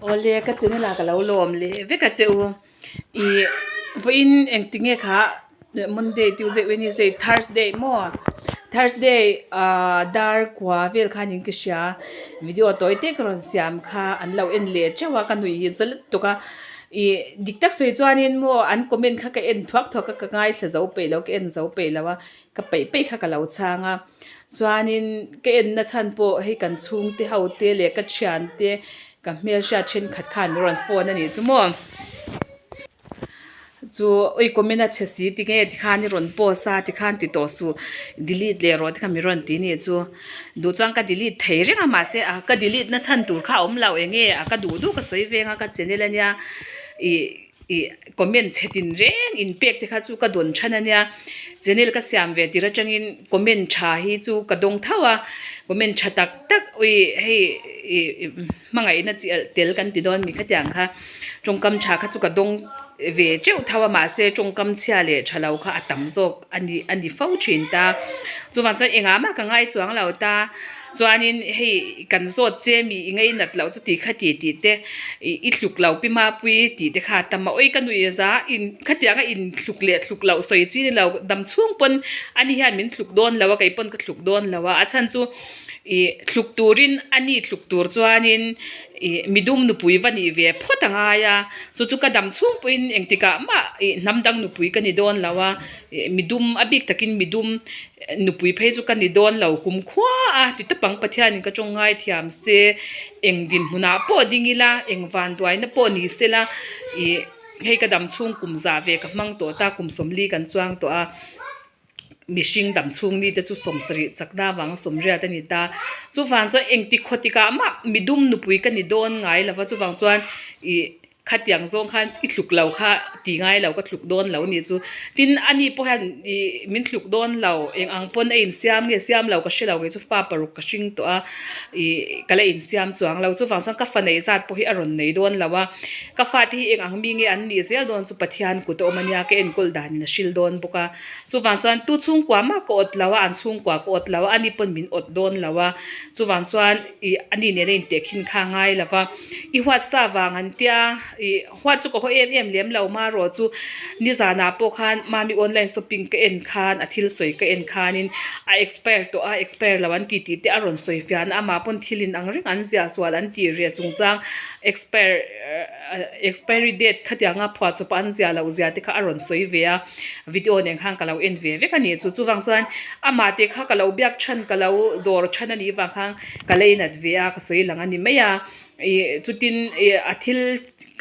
Awle ka channel ah ka lo lawm leh vek a che u ih vawiin engtinge kha Monday Tuesday Wednesday Thursday maw Thursday ah dar kua vel khan in ka hria video tawi te ka rawn siam kha an lo en leh theuh a ka nuih hi za lutuk a ih dik tak sawi chuanin maw an comment kha ka en thuak thuak a ka ngaithla zo peih lo ka en zo peih lo a ka peih peih kha ka lo chhang a chuanin ka enna chhan pawh hei kan chhungte ho te leh ka thian te ka hmelhriat thenkhat khan min rawn phone a nih chu maw chu ui comment a chhe si tinge tikhan i rawn post a tikhan ti tawh suh delete leh rawh te kha min rawn ti a nih chu duh chuan ka delete thei reng a mahse a ka delete na chhan tur kha a awm lo enge a ka duh duh ka sawi veng a ka channel ania ih. Ih comment chhe tin reng in pek te kha chu ka dawn than a nia channel ka siam ve tir atangin comment tha hi chu ka dawng tho a comment tha tak tak ui hei ih hmangaihna chi alh tel kan ti dawn mi khatiang kha tawngkam tha kha chu ka dawng ve teuh tho a mahse tawngkam chhia leh tha lo kha a tam zawk a ni a ni fo thin ta chuvang chuan engah mah ka ngai chuang lo ta. Chuanin hei kan zawt che mi i ngei nat loh chu ti kha ti tih te ih i thluk lo pi mapui tih te kha a tam a, awi ka nuih za in khatiang a in thluk leh thluk loh sawi chi ni lo dam chhung pawn ani hian min thluk dawn lo a kei pawn ka thluk dawn lo a, a chhan chu ih thluk turin ani thluk tur chuanin ih midum nupui va nih ve phawt a ngai a, chu chu ka dam chhung pawhin engtikah mah ih hnam dang nupui ka ni dawn lo a, ih midum a bik takin midum. Nupui phei chu ka ni dawn lo kum khua a ti tawp ang Pathianin ka tawng ngai thiam se eng dinhmunah pawh ding ila eng vanduaina pawh ni sela ih hei ka dam chhung kum zah ve ka hmang tawh ta kum sawmli kan chuang tawh a mihring dam chhung ni te chu sawmsarih chakna avanga sawmriat a ni ta chuvang chuan engtik khaw tikah mah midum nupui ka ni dawn ngai lova chuvang chuan ih. Khatiang zawng khan i tluk lo kha ti ngai lo ka tluk dawn lo nih chu. Tin ani pawh hian ih min tluk dawn lo eng ang pawn a insiam nge siam lo ka hre lo kei chu fa paruk ka hring tawh a ih ka la insiam chuang lo. Chuvang chuan ka fa neih zat pawh hi a rawn nei dawn lo a, ka fate hi eng ang mi nge an nih zel dawn chu Pathian kut a awm a nia ka enkawl danin a hril dawn bawk a. Chuvang chuan tu chhungkua mah ka awt lo a, an chhungkua ka awt lo a, ani pawn min awt dawn lo a. Chuvang chuan ih ani nena intehkhin kha a ngai lo va. I huat sa vang an tia ih huat chu ka haw em em lem lo marawh chu nizanah pawh khan mami online shopping ka en khan a thil sawi ka en khanin a expire tawh a expire lo an ti tih te a rawn sawi fiahna amah pawn thil in ang reng an ziah sual an tih reh chungchang expire expiry date khatianga phuah chawp a an ziah loh zia te kha a rawn sawi ve a video nen khan ka lo en ve vek a ni chu chuvang chuan amah te kha ka lo biak chhan ka lo dawr chhan a nih vang khan. Ka lei nat ve a, ka sawi lang a ni mai a, ih chutin ih a thil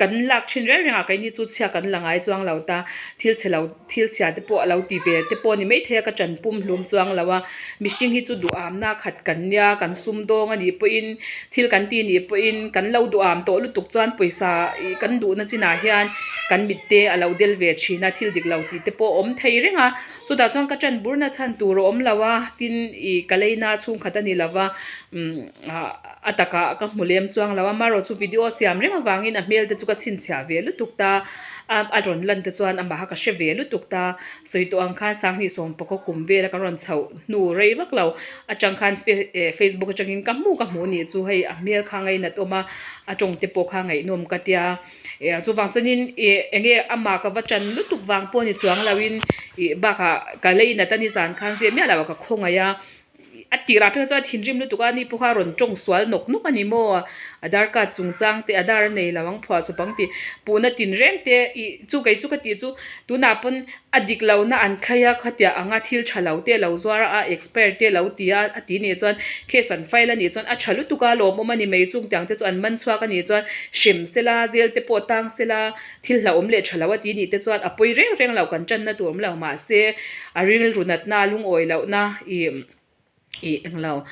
kan lak thin reng reng a keini chu chhia kan la ngai chuang lo ta, thil chhe lo thil chhia te pawh a lo ti ve te pawh a ni maithei a ka ṭan pum hlum chuang lo a, mihring hi chu duhamna khat kan nia kan sum dawng a nih pawhin thil kan ti nih pawhin kan lo duham tawh lutuk chuan pawisa ih kan duhna chinah hian kan mit te a lo del ve thin a thil dik lo tih te pawh a awm thei reng a. Chutah chuan ka ṭan burna chhan tur a awm lo a, tin ih ka leina chhungkhat a ni lo va, umm a takah ka hmu lem chuang lo a, amaherawh chu video siam reng avangin a hmel te chu ka chhinchhiah ve lutuk ta a, a rawn lan te chuan amah kha ka hre ve lutuk ta, sawi tawh ang khan Sanghnih sawmpakaw kum vela ka rawn chhoh hnu rei vak lo atang khan facebook atangin ka hmu ka hmuh nih chu hei a hmel kha ngainat awm a, a tawng te pawh kha ngaihnawm ka tia. Ih chuvang chuanin ih eng nge amah ka va tan lutuk vang pawh ni chuang loin ih bakah ka lei nat a ni zan khan zep miah lo a ka khawngaih a a tirah phei chuan a thinrim lutuk a ni pawh kha a rawn tawng sual nawk nawk a ni maw Aadhaar card chungchang te Aadhaar a nei lo ang phuah chawp ang tih puhna tinreng te ih chu kei chu ka tih chu tunah pawn A dik lohna an khai a, khatiah anga thil tha lo te lo zuar a, a expire te lo ti a, a ti nih chuan case an file a nih chuan a tha lutuk a, lawmawm a ni mai chung tiang te chu an man chhuak a nih chuan hrem sela, zel te pawh tang sela, thil hlauhawm leh tha lo a ti nih te chuan a pawi reng reng lo kan tanna tur awm lo mahse a rilru natna a lungawi lohna ih. Ih englo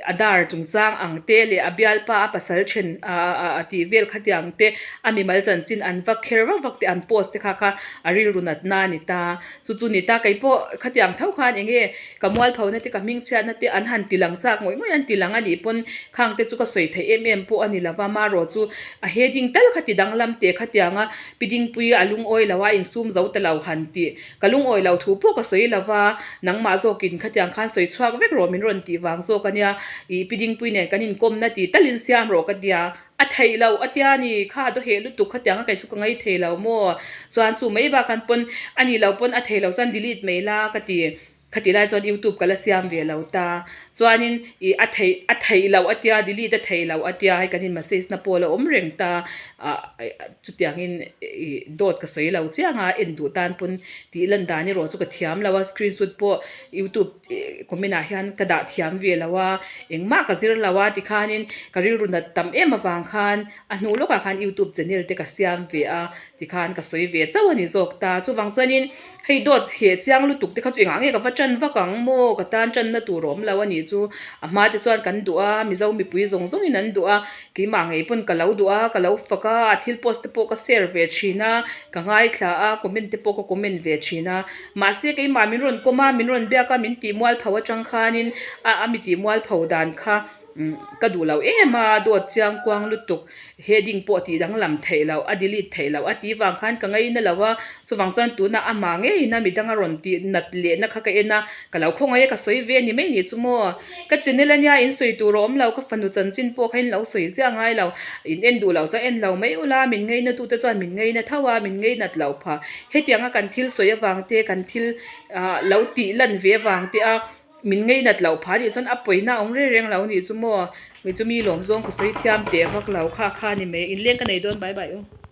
Aadhaar chungchang ang te leh a bialpa a pasal then a tih vel khatiang te a mimal chanchin an va kher vak vak te an post te kha kha a rilru natna a ni ta chu chu ni ta kei pawh khatiang tho khan eng nge ka mualpho na te ka hmingchhiat na te an han ti lang chak ngawih ngawih an ti lang a nih pawn khang te chu ka sawi theih em em pawh a ni lova marawh chu a heading tal kha ti danglam teh khatianga pi dingpui a lungawi lo a insum zo ta lo han tih Ka lungawi lo thu pawh ka sawi lo va, nangmah zawkin khatiang khan sawi chhuak vek rawh min rawn tih vang zawk a nia, ih Pi Dingpui nen kan inkawmna ti talin siam rawh ka tia, A theih loh a tia ni, kha daw heh lutuk khatiang a kei chu ka ngai thei lo maw? Chuan chu mai bakah pawn a nih loh pawn a thei loh chuan delete mai la ka ti. Khati lai chuan youtube ka la siam ve lo ta. Chuanin ih a theih a theih loh a tia delete a theih loh a tia hei kan in message na pawh a la awm reng ta. Ah chutiangin ih dawt ka sawi lo chiang a en duh tan pawn tih lan dan erawh chu ka thiam lo a screenshot pawh youtube comment ah hian ka dah thiam ve lo a engmah ka zir lo a tikhanin ka rilru nat tam em avang khan a hnu lawkah khan youtube channel te ka siam ve a tikhan ka sawi ve chauh a ni zawk ta. Chuvang chuanin Hei dawt heh chiang lutuk te kha chu engah nge ka va tan vak ang maw? Ka tan tanna tur a awm lo a nih chu. A hma te chuan kan duh a, Mizo mipui zawng zawngin an duh a, keimah ngei pawn ka lo duh a, ka lo fak a, a thil post te pawh ka share ve thin a, ka ngaithla a, comment te pawh ka comment ve thin a. Mahse keimah min rawn kawm a, min rawn biak a, min tih mualpho atang khanin a a mi tih mualpho dan kha Ka duh lo em a, dawt chiang kuang lutuk, heading pawh tih danglam theih loh, a delete theih loh a tih vang khan ka ngaina lo a, chuvang chuan tunah amah ngeiin a midang a rawn tih nat lehna kha ka en a, ka lo khawngaih a ka sawi ve a ni mai ni chu maw. Ka channel ania in sawi tur a awm lo, ka fanu chanchin pawh kha in lo sawi ziah ngai lo, in en duh loh chuan en lo mai ula, min ngaina tute chuan min ngaina tho a, min ngainat loh phah. Hetianga kan thil sawi avang te, kan thil lo tih lan ve avang te a. Min ngeinat loh phah anih chuan a pawina a awm reng reng lo anih chu maw? Mi chu mi lawm zawng ka sawi thiam teh vak lo kha kha ni mai. Inleng ka nei dawn bye bye u.